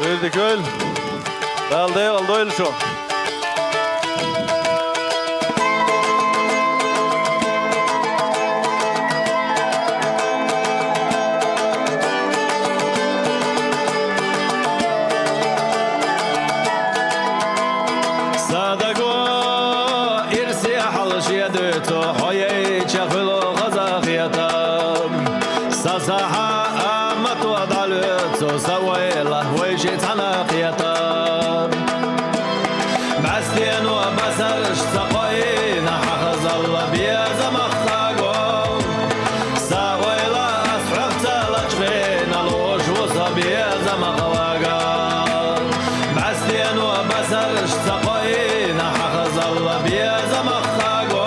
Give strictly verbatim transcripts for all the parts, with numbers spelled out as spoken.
Дика дойла. Дала декъала дойла шо. Са даго ирсе хьалха дуьйцу, хьо яйча хуьлу хаза хетар. Са сахьа а ма тоха дӀалоьцу, са ойла вай шиъ цхьана кхетар. Баьстено басарш ца кхоийна, хьахазалла безамах хьаго. Са ойла ас хьох ца лачкъийна, луш ву со безамах вага. Баьстено басарш ца кхоийна, хьахазалла безамах хьаго.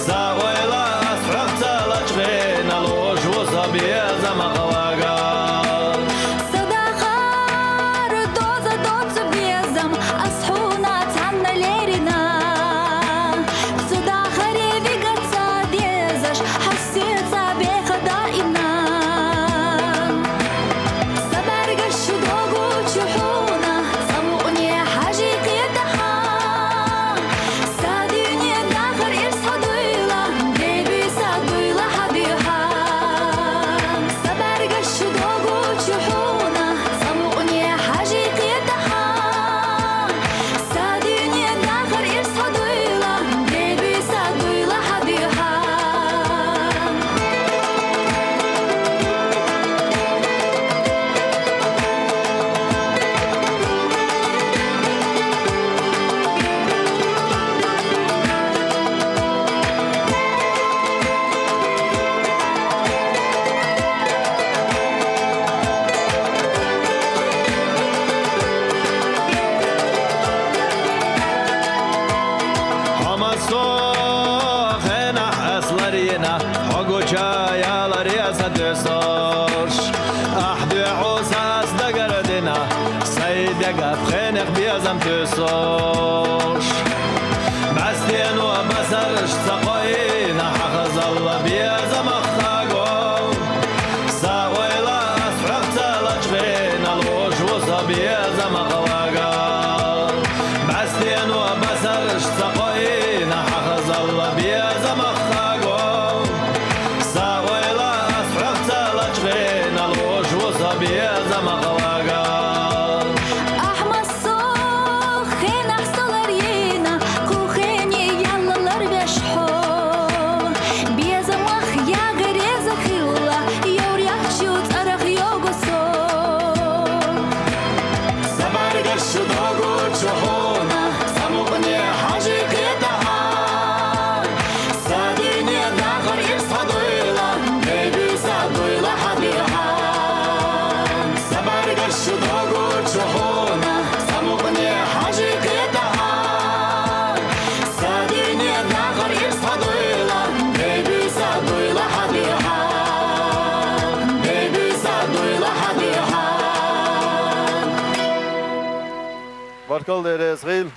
Са ойла ас хьох ца лачкъийна, луш ву со безамах вага. Са дахар доза доцу безам, ас хьуна цхьанна лерина. Цу дахаре вига ца дезаш, хьо сецабехк даийна. Са бӀаьргаш догучу хьуна, цкъа мукъане хьажий кхетахьа. Са дуьне дахар ирс хьо дуйла, дебуьйса дуйла хьан дуьхьа. Са бӀаьргаш догучу хьуна, цкъа мукъане хьажий кхетахьа. Са дуьне дахар ирс хьо дуйла, дебуьйса дуйла хьан дуьхьа. Хьо массо а хенахь ас ларйина, хьо гуча яларе сан дуьсурш. Ахь дуьхьал сан ас дагардина, сайн дега пхенех безам туьсурш. Баьстено басарш ца кхоийна, хьахазалла безамах хьаго. Са ойла ас хьох ца лачкъийна, луш ву со безамах вага. Баьстено басарш ца кхоийна, хьахазалла безамах хьаго. Са ойла ас хьох ца лачкъийна, луш ву со безамах вага. Ахь массо а хенахь сан ларйина, кху хене ялла ларвеш хьо. Безамах яга реза хилла, йовр яхчу цӀарах йогу со. Са бӀаьргаш догучу хьуна, цкъа мукъане хьажий кхетахьа. Са дуьне дахар ирс хьо дуйла, дебуьйса дуйла хьан дуьхьа. Са бӀаьргаш догучу хьуна, цкъа мукъане хьажий кхетахьа. Са дуьне дахар ирс хьо дуйла, дебуьйса дуйла хьан дуьхьа. Дебуьйса дуйла хьан дуьхьа. Баркалла, деррис хила.